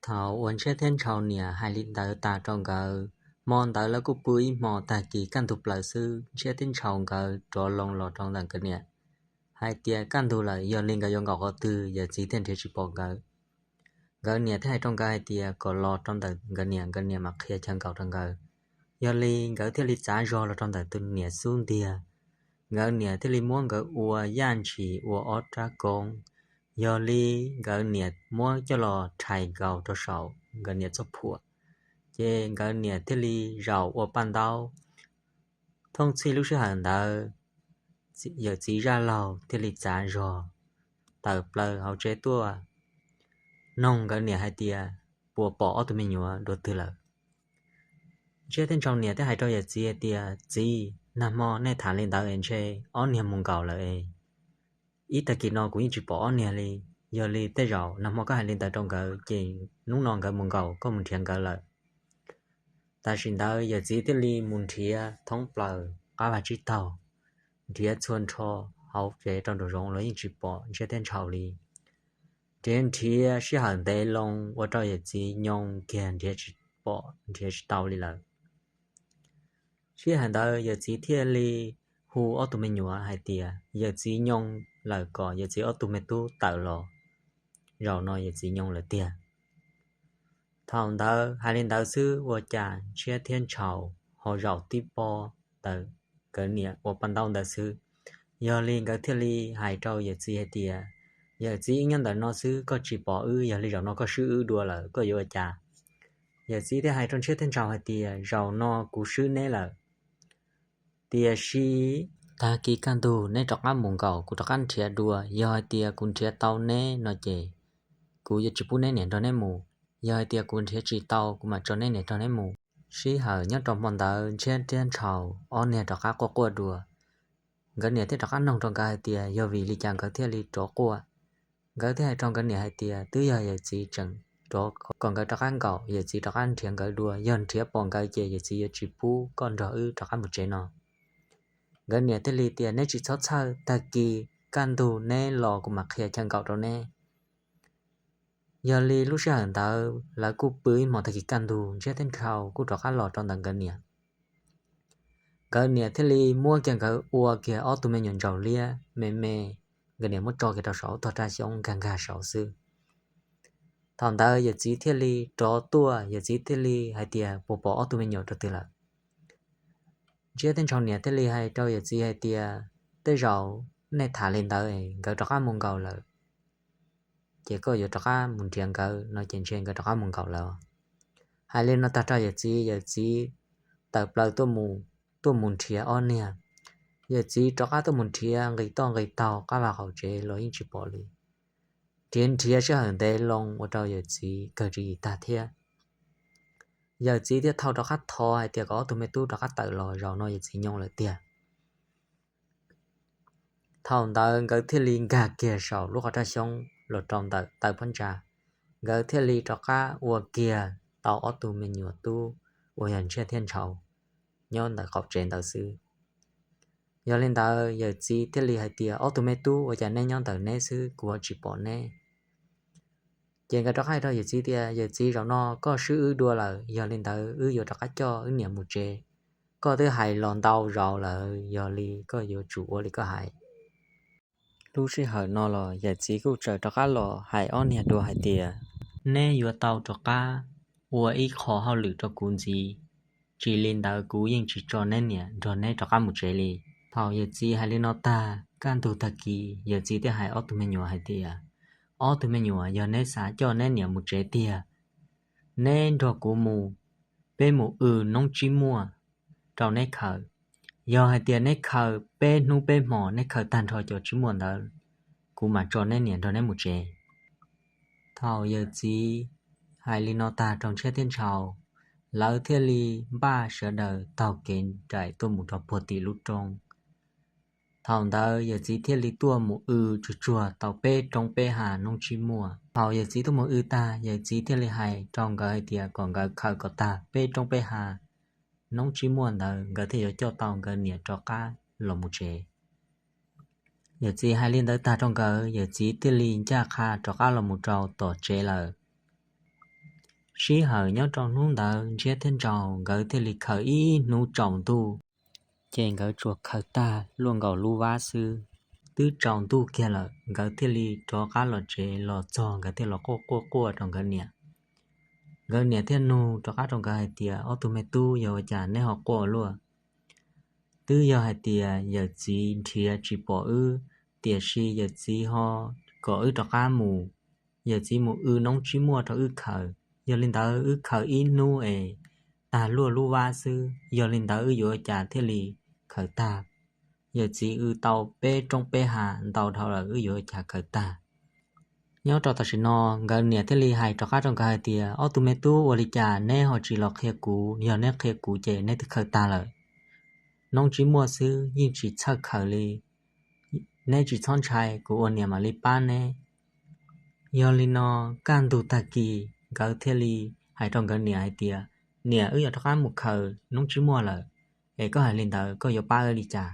Thaum uas Ntshiab thiab Ntshaus niam hais li ntawd tas rau nkawd, hmo ntawd lawv kuj pw ib hmo, tag kis kaj ntug plaws xwb, Ntshiab thiab Ntshaus nkawd rov loo los rau ntawm nkawd niam hais tias kaj ntug lawm, yog li nkawd yuav nkaum qhov twg, yawm txiv thiaj nrhiav tsis pom nkawd. Nkawd niam thiaj hais rau nkawd hais tias kom los rau ntawm nkawd niam, nkawd niam mam qhia chaw nkaum rau nkawd. Yog li nkawd thiaj li txav zog los rau ntawm tus niam xub ntiag. Nkawd niam thiaj li muab nkawd ua yaj ntshis ua ob rab koob. Yog li nkawd niam muab coj los rhais nkaus rau saum nkawd niam txoj phuam, ces nkawd niam thiaj li zaum ua paj ntaub. Thooj txhij lub sij hawm ntawd, yawm txiv zaj laug thiaj li txav zog tawm plaws hauv tsev tuaj, noog nkawd niam hais tias puas pom ob tug me nyuam dua twg lawm. Ntshiab thiab Ntshaus niam thiaj hais rau yawm txiv hais tias, txiv, nag hmo nej tham li ntawd es ntshe ob niag mus nkaum lawm es ib tag kis no kuv yeej tsis pom ob niag li. Yog li tej zaum nag hmo koj hais li ntawd rau nkawd ces hnub no nkawd mus nkaum, koj mus nrhiav nkawd lawm. Tam sim ntawd yawm txiv thiaj li mus nrhiav thoob plaws qab vaj tsib taug, nrhiav txhua nrho hauv tsev rau nraum zoov los yeej tsis pom Ntshiab thiab Ntshaus li. Nrhiav nrhiav sij hawm ntev loo ua rau yawm txiv nyoo kiag, nrhiav tsis pom, nrhiav tsis tau li lawm. Sij hawm ntawd yawm txiv thiaj li hu ob tug me nyuam hais tias yawm txiv nyoo lawm, kom yawm txiv ob tug me tub tawm los, zaum no yawm txiv nyoo lawm tiag. Thaum ntawd hais li ntawd xwb ua cas Ntshiab thiab Ntshaus ho zaum tib pob ntawm nkawd niam ua paj ntaub ntawd xwb. Yog li nkawd thiaj li hais rau yawm txiv hais tias, yawm txiv, wb nyob ntawm no xwb koj tsis pom wb, yog li zaum no koj swb wb dua lawm koj yuav ua cas? Yawm txiv thiaj hais rau Ntshiab thiab Ntshaus hais tias, zaum no kuv swb neb lawm, tiam sis tag kis kaj ntug neb rov qab mus nkaum, kuv rov qab nrhiav dua. Yog hais tias kuv nrhiav tau neb no ces kuv yuav tsis pub neb niam nrog neb mus. Yog hais tias kuv nrhiav tsis tau, kuv mam tso neb niam nrog neb mus. Sij hawm nyob rau hmo ntawd Ntshiab thiab Ntshaus ob niag rov qab quaj quaj dua. Nkawd niam thiaj rov qab noog rau nkawd hais tias, yog vim li cas nkawd thiaj li rov quaj? Nkawd thiaj hais rau nkawd niam hais tias, twb yog yawm txiv tseem rov kom nkawd rov qab nkaum, yawm txiv rov qab nrhiav nkawd dua. Yog nrhiav pom nkawd ces yawm txiv yuav tsis pub koj nrog wb rov qab mus tsev no. Nkawd niam thiaj li tias, neb tsis txhob txhawj, tag kis kaj ntug neb los kuv mam qhia chaw nkaum rau neb. Yog li lub sij hawm ntawd lawv kuj pw ib hmos, tag kis kaj ntug Ntshiab thiab Ntshaus kuj rov qab los rau ntawm nkawd niam. Nkawd niam thiaj li muab kiag nkawd ua kiag ob tug me nyuam ntsaum liab me me, nkawd niam muab tso kiag rau saum tog raj xyoob nkag nkag saud xwb. Thaum ntawd yawm txiv thiaj li rov tuaj, yawm txiv thiaj li hais tias, puas pom ob tug me nyuam rau twg lawm? Ntshiab thiab Ntshaus niam thiaj li hais rau yawm txiv hais tias, tej zaum nej tham li ntawd nkawd rov qab mus nkaum lawm, ces koj yuav rov qab mus nrhiav nkawd no ces ntshe nkawd rov qab mus nkaum lawm. Hais li no tag rau yawm txiv, yawm txiv tawm plaws tuaj mus, tuaj mus nrhiav ob niag. Yawm txiv rov qab tuaj mus nrhiav nqis toj nqis taug qab vaj qaum tsev los yeej tsis pom li. Nrhiav nrhiav sij hawm ntev loo ua rau yawm txiv kawg tswv yim tag thiab. Yawm txiv thiaj thau rov qab thov hais tias kom ob tug me tub rov qab tawm los, zaum no yawm txiv nyoo lawm tiag. Thaum ntawd nkawd thiaj li nkag kiag saum lub qhov raj xyoob los rau ntawm taw phab ntsa. Nkawd thiaj li rov qab ua kiag tau ob tug me nyuam tub uas yog Ntshiab thiab Ntshaus nyob ntawm qaum tsev ntawd xwb. Yog li ntawd yawm txiv thiaj li hais tias, ob tug me tub, ua cas neb nyob ntawm neb xwb, kuv ho tsis pom neb? Ces nkawd rov qab hais rau yawm txiv tias, yawm txiv, zaum no koj swb wb dua lawm, yog li ntawd wb yuav rov qab coj wb niam mus tsev. Koj twb hais los ntau zaus lawm, yog li koj yuav tsum ua li koj hais. Lub sij hawm no los yawm txiv kuj txawm rov qab los hais ob niag dua hais tias, neb yuav tau rov qab ua ib qho hauj lwm rau kuv ntxiv, tsis li ntawd kuv yeej tsis tso neb niam nrog neb rov qab mus tsev li. Thaum yawm txiv hais li no tag, kaj ntug tag kis yawm txiv thiaj hais ob tug me nyuam hais tias, ob tug me nyuam, yog neb xav coj neb niam mus tsev tiag, neb nrog kuv mus, peb mus w noob tsib muaj rau neb khaws. Yog hais tias neb khaws peb hnub peb hmos, neb khaws tag nrho cov tsib muaj ntawd, kuv mam tso neb niam nrog neb mus tsev. Thaum yawm txiv hais li no tag rau Ntshiab thiab Ntshaus, lawv thiaj li npaj sawv daws taug kev nraim tuaj mus rau puag tim lub roob. Thaum ntawd yawm txiv thiaj li tuaj mus w tsuag tsuag tau peb roob peb hav noob tsib muaj. Thaum yawm txiv tuaj mus w tag, yawm txiv thiaj li hais rau nkawd hais tias kom nkawd khaws kom tag peb roob peb hav noob tsib muaj ntawd, nkawd thiaj yuav coj tau nkawd niam rov qab los mus tsev. Yawm txiv hais li ntawd tag rau nkawd, yawm txiv thiaj li ncaj qha rov qab los mus rau tom tsev lawm. Sij hawm nyob rau hnub ntawd Ntshiab thiab Ntshaus nkawd thiaj li khaws ib hnub tsaus ntuj, ces nkawd tsuas khaws tag luaj nkaus lub vab xwb. Twb tsaus ntuj kiag lawm nkawd thiaj li rov qab los tsev, los txog nkawd thiaj los quaj quaj quaj rau nkawd niam. Nkawd niam thiaj nug rov qab rau nkawd hais tias, Ob tug me tub, yog ua cas neb ho quaj ua luaj? Twb yog hais tias yawm txiv nrhiav tsis pom wb, tiam sis yawm txiv ho kom wb rov qab mus. Yawm txiv mus w noob tsib muaj rau wb khaws, yog li ntawd wb khaws ib hnub es tag luaj lub vab xwb, yog li ntawd wb yuav ua cas thiaj li khaws tag? Yawm txiv w tau peb roob peb hav ntau dhau lawm, wb yuav ua cas khaws tag? Nyob rau tam sim no nkawd niam thiaj li hais rov qab rau nkawd hais tias, Ob tug me tub, ua li cas neb ho tsis los qhia kuv? Yog neb qhia kuv ces neb twb khaws tag lawm. Noob tsib muaj xwb yeej tsis txhawj khaws li. Neb tsis txhob ntshai, kuv ua niam mam li pab neb. Yog li no kaj ntug tag kis nkawd thiaj li hais rau nkawd niam hais tias, Niam, wb yuav rov qab mus khaws noob tsib muaj lawm, es koj hais li ntawd koj yuav pab wb li cas?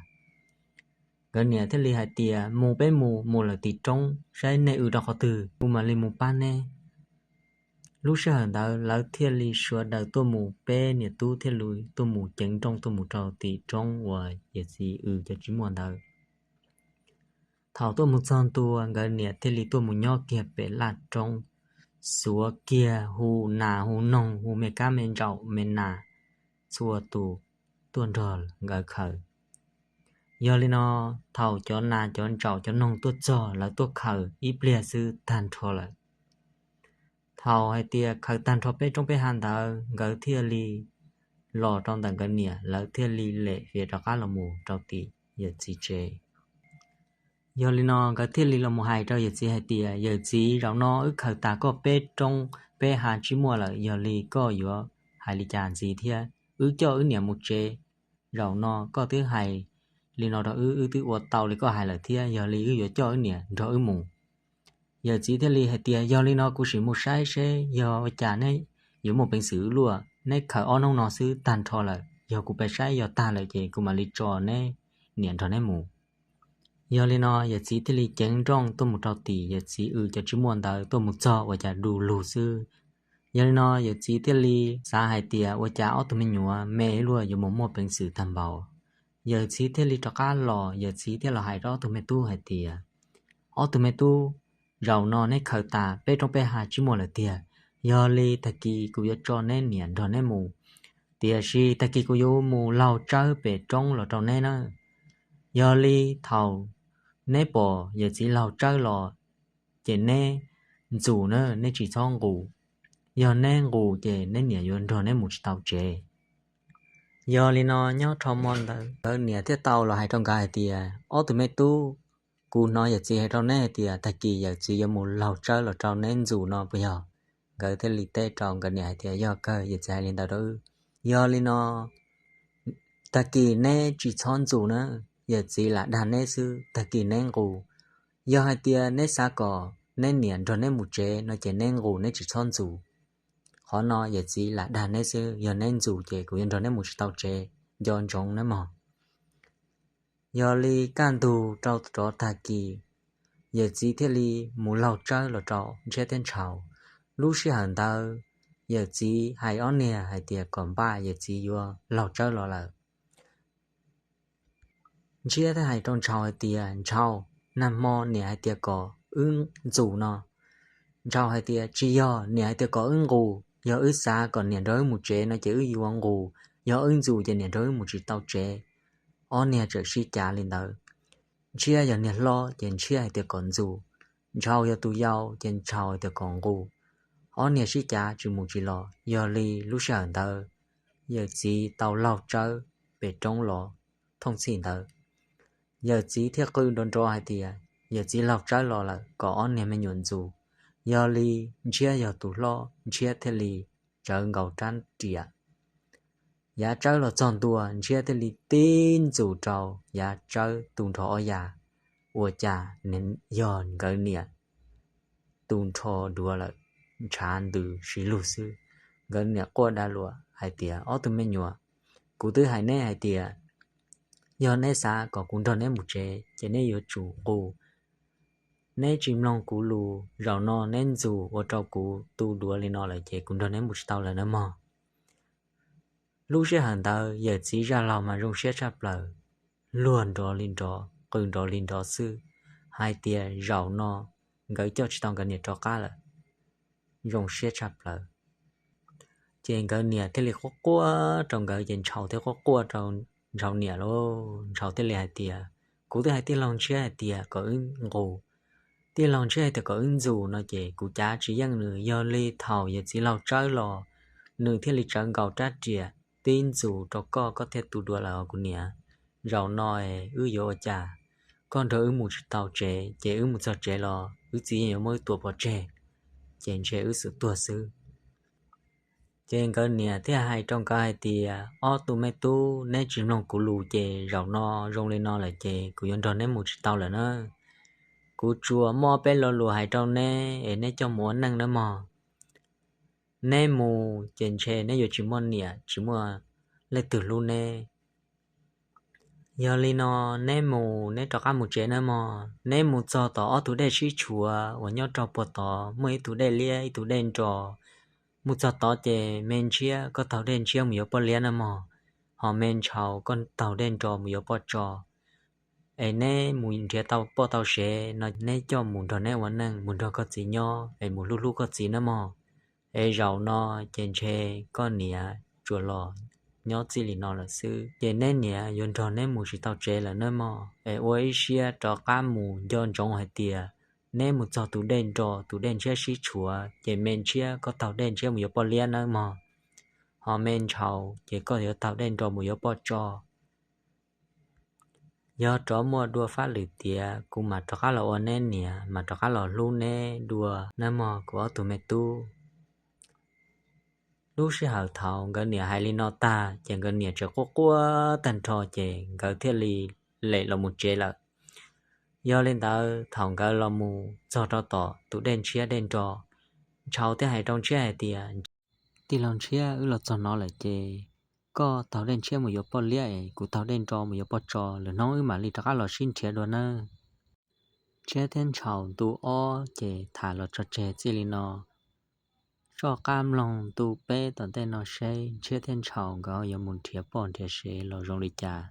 Nkawd niam thiaj li hais tias, Mus peb mus, mus lawm tim roob saib nej w rau qhov twg kuv mam li mus pab neb. Lub sij hawm ntawd lawv thiaj li sawv daws tuaj mus, peb niam tub thiaj li tuaj mus ceev nrooj tuaj mus rau tim roob uas yawm txiv w cov tsib muaj ntawd. Thaum tuaj mus txog ntua nkawd niam thiaj li tuaj mus nyob kiag pem laj roob, xuav kiag hu nas hu noog hu me kab me ntsaum me nas txhua tus tuaj nrog nkawd khaws. Yog li no thaum cov nas cov ntsaum cov noog tuaj txog lawv tuaj khaws ib pliag xwb tag nrho lawm. Thaum hais tias khaws tag nrho peb roob peb hav ntawd nkawd thiaj li los rau ntawm nkawd niam, lawv thiaj li lem fiav rov qab los mus rau tim yawm txiv tsev. Yog li no nkawd thiaj li los mus hais rau yawm txiv hais tias, Yawm txiv, zaum no wb khaws tas koj peb roob peb hav tsib muaj lawm, yog li koj yuav hais li cas ntxiv thiab? Wb coj wb niam mus tsev, zaum no koj twb hais li no rau wb, wb twb ua tau li koj hais lawm thiab, yog li wb yuav coj wb niam nrog wb mus. Yawm txiv thiaj li hais tias, Yog li no kuv sim mus saib seb yog ua cas neb yuav muaj peev xwm wb luaj, neb khaws ob hnub no xwb tag nrho lawm, yog kuv pais saib yog tag lawm ces kuv mam li tso neb niam nrog neb mus. Yog li no yawm txiv thiaj li ceev nrooj tuaj mus rau tim yawm txiv w cov tsib muaj ntawd, tuaj mus txog ua cas du lug xwb. Yog li no yawm txiv thiaj li xav hais tias, Ua cas ob tug me nyuam me luaj yuav mus muaj peev xwm tag npaum? Yawm txiv thiaj li rov qab los, yawm txiv thiaj los hais rau ob tug me tub hais tias, Ob tug me tub, zaum no neb khaws tas peb roob peb hav tsib muaj lawm tiag, yog li tag kis kuv yuav tso neb niam nrog neb mus, tiam sis tag kis kuv yuav mus laug tsawb pem roob los rau neb na. Yog li thaum neb pom yawm txiv laug tsawb los, ces neb ntxus na, neb tsis txhob nqus. Yog neb nqus ces neb niam yuav nrog neb mus tsis tau tsev. Yog li no nyob rho mo ntawd nkawd niam thiaj tau los hais rau nkawd hais tias, Ob tug me tub, kuv hnov yawm txiv hais rau neb hais tias tag kis yawm txiv yuav mus laug tsawb los rau neb ntxus no puas yog? Nkawd thiaj li teb rau nkawd niam hais tias, Yog kawg, yawm txiv hais li ntawd rau wb. Yog li no tag kis neb tsis txhob ntxus na, yawm txiv lam dag neb xwb, tag kis neb nqus. Yog hais tias neb xav kom neb niam nrog neb mus tsev no ces neb nqus, neb tsis txhob ntxus. Qhov no yawm txiv lam dag neb xwb, yog neb ntxus ces kuv yuav nrog neb mus tsis tau tsev, nco ntsoov nawb mog. Yog li kaj ntug rau rov tag kis, yawm txiv thiaj li mus laug tsawb los rau Ntshiab thiab Ntshaus. Lub sij hawm ntawd yawm txiv hais ob niag hais tias kom npaj, yawm txiv yuav laug tsawb los lawm. Ntshiab thiaj hais rau Ntshaus hais tias, Ntshaus, nag hmo niam hais tias kom wb ntxus no. Ntshaus hais tias, Tsis yog, niam hais tias kom wb nqus, yog wb xav kom niam nrog wb mus tsev no ces wb yuav nqus, yog wb ntxus ces niam nrog wb mus tsis tau tsev. Ob niag txawm sib cav li ntawd. Ntshiab yog niag hlob ces Ntshiab hais tias kom ntxus, Ntshaus yog tus yau ces Ntshaus hais tias kom nqus. Ob niag sib cav tsis mus tsis los, yog li lub sij hawm ntawd yawm txiv tau laug tsawb pem roob los thooj txhij ntawd. Yawm txiv thiaj qw nrov nrov hais tias yawm txiv laug tsawb los lawm kom ob niag me nyuam ntxus. Yog li Ntshiab yog tus hlob, Ntshiab thiaj li tsawv nkaus rab riam. Yav tsawb los txog ntua, Ntshiab thiaj li tib ntxus rau yav tsawb tu nrho ob yav, ua cas yog nkawd niam tu nrho duav lawm, ntshav ntws siv lug xwb. Nkawd niam quaj da luam hais tias, Ob tug me nyuam, kuv twb hais neb hais tias yog neb xav kom kuv nrog neb mus tsev ces neb yuav tsum nqus. Neb tsis mloog kuv lus, zaum no neb ntxus ua rau kuv tu duav li no lawm ces kuv nrog neb mus tsis tau lawm nawb mog. Lub sij hawm ntawd yawm txiv zaj laug mas zoo siab tshaj plaws, luag nrov li nrov, qw nrov li nrov xwb, hais tias zaum no nkawd coj tsis tau nkawd niam rov qab lawm. Zoo siab tshaj plaws. Ces nkawd niam thiaj li quaj quaj rau nkawd, ces Ntshaus thiaj quaj quaj rau Ntshaus niam lauj. Ntshaus thiaj li hais tias, kuv twb hais tij laug Ntshiab hais tias kom wb nqus, tij laug Ntshiab hais tias kom wb ntxus no ces kuv cav tsis yeej nws. Yog li thaum yawm txiv laug tsawb los, nws thiaj li tsawv nkaus rab riam tib ntxus rau koj, koj thiaj tu duav lawm os kuv niam. Zaum no wb yuav ua cas? Koj nrog wb mus tsis tau tsev, ces wb mus txog tsev los wb txiv yeej yuav muab wb tua pov tseg, ces ntshe wb xum tuag xwb. Ces nkawd niam thiaj hais rau nkawd hais tias, ob tug me tub, neb tsis mloog kuv lus ces zaum no zoo li no lawm ces kuv yuav nrog neb mus tsis tau lawm na. Kuv tsuas muaj ob peb lo lus hais rau neb es neb coj mus ua neej nawb mog. Neb mus ces ntshe neb yuav tsis muaj niam, tsis muaj leej twg hlub neb. Yog li no, neb mus, neb rov qab mus tsev nawb mog. Neb mus txog tom ob tug dej sib tshuav uas nyob rau puag tod, muaj ib tug dej liab ib tug dej nro. Mus txog tod ces me Ntshiab koj taug dej Ntshiab mus yuav poj liab nawb mog, ho me Ntshaus koj taug dej nro mus yuav poj tso. Es neb mus nrhiav tau poj tau sev no neb coj mus nrog neb ua neej, mus nrog koj txiv nyob es mus hlub hlub koj txiv nawb mog. Es zaum no ces ntshe koj niam tsuas los nyob txij li no lawm xwb, ces neb niam yuav nrog neb mus tsis tau tsev lawm nawb mog. Es ua ib siab rov qab mus nco ntsoov hais tias neb mus txog tus dej nro, tus dej Ntshiab sib tshuav, ces me Ntshiab koj taug dej Ntshiab mus yuav poj liab nawb mog, ho me Ntshaus ces koj yuav taug dej nro mus yuav poj tso. Yog rov muaj dua fab lwm tiam kuv mam rov qab los ua neb niam, mam rov qab los hlub neb dua nawb mog kuv ob tug me tub. Lub sij hawm thaum nkawd niam hais li no tag ces nkawd niam tseem quaj quaj tag nrho ces nkawd thiaj li lem los mus tsev lawm. Yog li ntawd thaum nkawd los mus txog rau tom tus dej Ntshiab dej nro, Ntshaus thiaj hais rau Ntshiab hais tias, tij laug Ntshiab, wb los txog no lawm ces koj taug dej Ntshiab mus yuav poj liab es kuv taug dej nro mus yuav poj tso, lwm hnub wb mam li rov qab los sib nrhiav dua nawb. Ntshiab thiab Ntshaus ntu ob ces tham los tso tseg txij li no. Soj qab mloog ntu peb tom ntej no seb Ntshiab thiab Ntshaus nkawd yuav mus nrhiav poj nrhiav sev los zoo li cas.